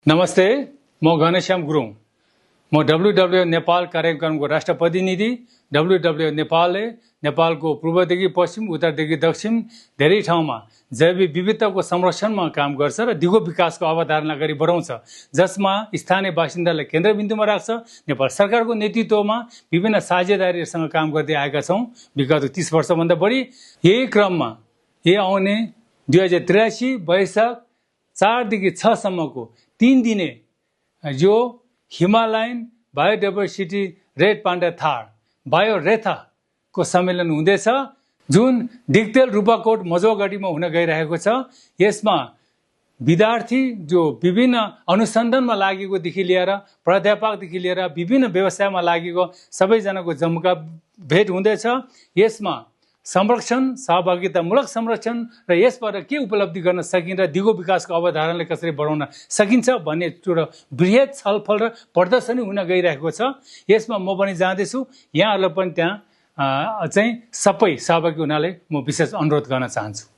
नमस्ते, म घनश्याम गुरुङ। म WWF नेपाल कार्यक्रमको राष्ट्र प्रतिनिधि। WWF नेपालले नेपालको पूर्वदेखि पश्चिम, उत्तरदेखि दक्षिण धेरै ठाउँमा जैविक विविधताको संरक्षणमा काम गर्छ र दिगो विकासको अवधारणा गरी बढाउँछ, जसमा स्थानीय बासिन्दालाई केन्द्रबिन्दुमा राख्छ। नेपाल सरकारको नेतृत्वमा विभिन्न साझेदारीसँग काम गर्दै आएका छौँ विगत 30 वर्षभन्दा बढी। यही क्रममा आउने 2083 वैशाख 4 देखि 6 सम्मको 3 दिने जो हिमालयन बायोडाइभर्सिटी रेड पान्डा थार बायोरेथा को सम्मेलन हुँदैछ, जुन डिक्तेल रूपाकोट मजुवागढीमा हुन गइरहेको छ। यसमा विद्यार्थी जो विभिन्न अनुसन्धानमा लागेकोदेखि लिएर प्राध्यापकदेखि लिएर विभिन्न व्यवसायमा लागेको सबैजनाको जम्का भेट हुँदैछ। यसमा संरक्षण, सहभागितामूलक संरक्षण र यसबाट के उपलब्धि गर्न सकिन्छ र दिगो विकासको अवधारणालाई कसरी बढाउन सकिन्छ भन्ने एउटा बृहत छलफल र प्रदर्शनी हुन गइरहेको छ। यसमा म पनि जाँदैछु, यहाँहरूलाई पनि त्यहाँ चाहिँ सबै सहभागी हुनाले म विशेष अनुरोध गर्न चाहन्छु।